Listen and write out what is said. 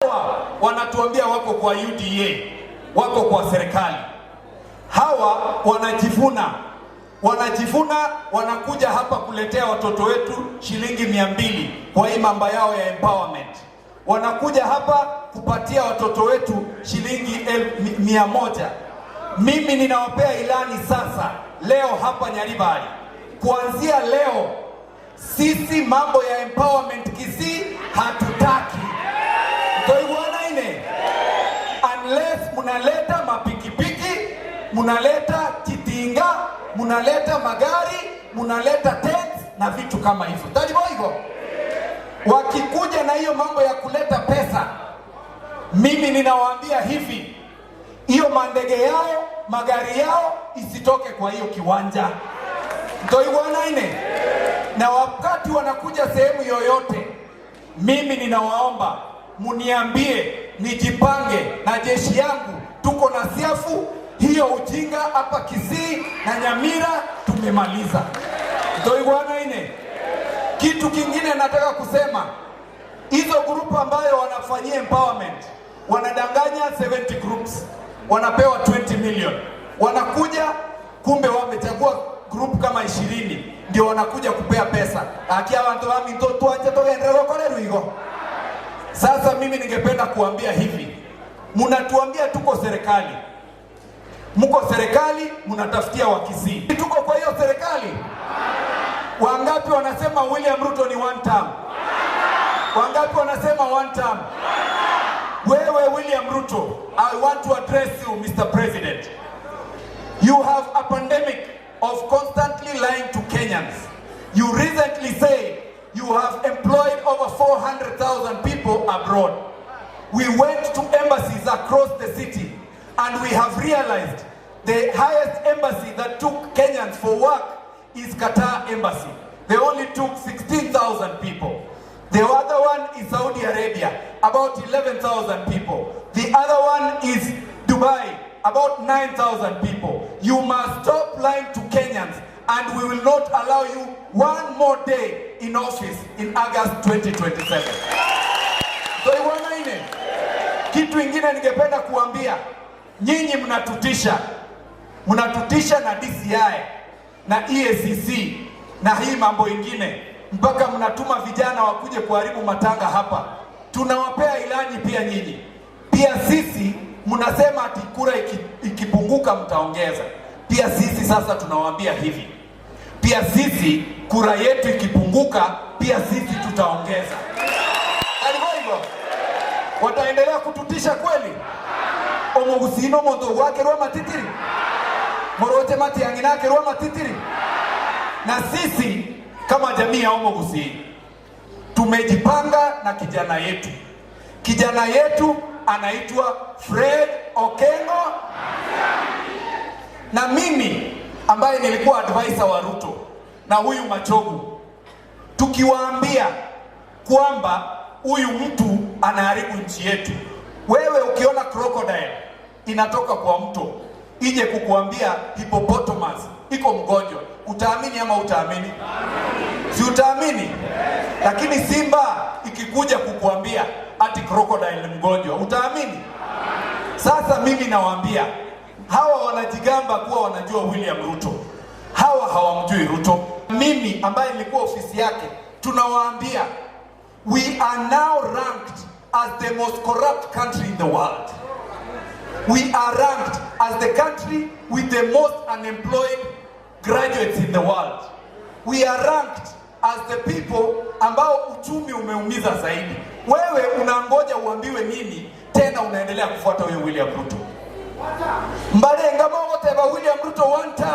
Hawa wanatuambia wako kwa UDA, wako kwa serikali. Hawa wanajivuna, wanajivuna, wanakuja hapa kuletea watoto wetu shilingi 200 kwa hii mambo yao ya empowerment. Wanakuja hapa kupatia watoto wetu shilingi 100. Mimi ninawapea ilani sasa leo hapa Nyaribari, kuanzia leo sisi mambo ya empowerment Kisii hatutaki. Toiwanaine, unless munaleta mapikipiki, munaleta kitinga, munaleta magari, munaleta tents na vitu kama hivyo. Talibo hivyo. Wakikuja na hiyo mambo ya kuleta pesa, mimi ninawaambia hivi, hiyo mandege yao, magari yao isitoke kwa hiyo kiwanja. Ntoiwanaine. Na wakati wanakuja sehemu yoyote, mimi ninawaomba muniambie, nijipange na jeshi yangu, tuko na siafu hiyo ujinga hapa Kisii na Nyamira tumemaliza. Ntoiwanaine. Kitu kingine nataka kusema, hizo group ambayo wanafanyia empowerment wanadanganya 70 groups, wanapewa 20 million, wanakuja kumbe wamechagua group kama 20 ndio wanakuja kupea pesa akia bantu baminto twanje tugendere gukora igo. Sasa mimi ningependa kuambia hivi, mnatuambia tuko serikali, mko serikali, mnatafutia Wakisii, tuko kwa hiyo serikali. Wangapi wanasema William Ruto ni one term? Wangapi wanasema one term? Wewe William Ruto, I want to address you, Mr. President. You have a pandemic of constantly lying to Kenyans. You recently said you have employed over 400,000 people abroad. We went to embassies across the city and we have realized the highest embassy that took Kenyans for work is Qatar Embassy. They only took 16,000 people. The other one is Saudi Arabia, about 11,000 people. The other one is Dubai, about 9,000 people. You must stop lying to Kenyans and we will not allow you one more day in office in August 2027. So ine. Kitu ingine ningependa kuambia nyinyi, mnatutisha, mnatutisha na DCI na EACC na hii mambo ingine, mpaka mnatuma vijana wakuje kuharibu matanga hapa. Tunawapea ilani pia nyinyi, pia sisi mnasema ati kura ikipunguka mtaongeza. Pia sisi sasa tunawaambia hivi, pia sisi kura yetu ikipunguka, pia sisi tutaongeza. Alivyo hivyo, wataendelea kututisha kweli? Omogusino mondo gwakerwa matitiri morote matiang'i nakerwa matitiri. Na sisi kama jamii ya Omogusii tumejipanga na kijana yetu. Kijana yetu anaitwa Fred Okengo, na mimi ambaye nilikuwa advisor wa Ruto na huyu Machogu, tukiwaambia kwamba huyu mtu anaharibu nchi yetu. Wewe ukiona crocodile inatoka kwa mto ije kukuambia hippopotamus iko mgonjwa, utaamini ama utaamini? Si utaamini? Lakini simba ikikuja kukuambia ati crocodile ni mgonjwa, utaamini? Sasa mimi nawaambia hawa wanajigamba kuwa wanajua William Ruto, hawa hawamjui Ruto. Mimi ambaye nilikuwa ofisi yake, tunawaambia we are now ranked as the most corrupt country in the world. We are ranked as the country with the most unemployed graduates in the world. We are ranked as the people ambao uchumi umeumiza zaidi. Wewe unangoja uambiwe nini tena unaendelea kufuata huyo William Ruto? Mbalenga mogoteba William Ruto one time.